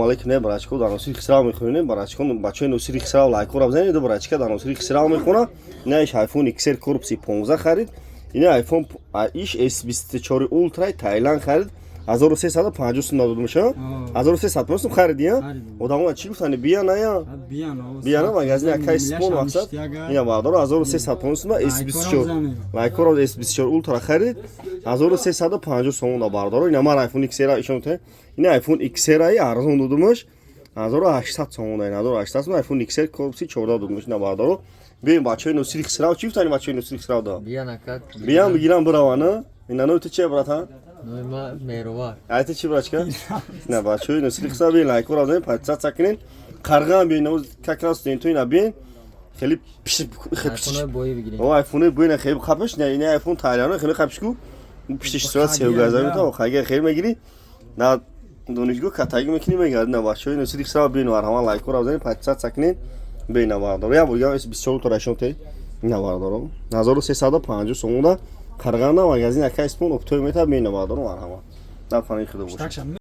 Ассалому алайкум, не братчико, дар Носири Хисрав мехонем, братчико, бачаҳои Носири Хисрав лайкора бизанед, ду братчика дар Носири Хисрав мехона. Ина иш iPhone XR корпуси 15 харид. Ина iPhone иш S24 Ultra Таиланд харид. 1350 сум додум ша. 1350 сум хариди, я? Одамо чӣ гуфтани? Бия ная? Бия на магазин акай Спон мақсад. Ина бардор 1350 сум S24. Лайкора S24 Ultra харид. 1350 сомон да бардоро. Ина ман iPhone XR ишон та. Ина iPhone XR ай арзон додумаш. 1800 сомон да, 1800 сум iPhone XR корпуси 14 додумаш ина бардоро. Бибин, бачаҳои Носири Хисрав чӣ гуфтани, бачаҳои Носири Хисрав да? Биён, ака. Биям, бигирам, биравана. Ина нои ту чия, братан? Нои ма Меҳровар. Ай ту чӣ, братчика? На, бачаҳои Носири Хисрав биен, лайкора бизанед, подписаться кунед. Қарғам биен, как раз студенто ина биен. Хеле пиш. Айфонҳои боӣ бигирем. О, айфони буина хеле қапаш, не, ина айфон тайлано хеле қапиш ку. Пиштиш сурат сев газа мета, хага хеле мегири. На донишгоҳ катаги мекунӣ, мегарди. На, бачаҳои Носири Хисрав биен, марҳамат, лайкора бизанед, подписаться кунед. Бе, бардоро. Я бургам S24 Ultra шон те. Ина бардоро. 1350 сомон да Қарғанда магазин акай Спон оптой мета, бе, бардоро, марҳамат. Дар фани худо бошад.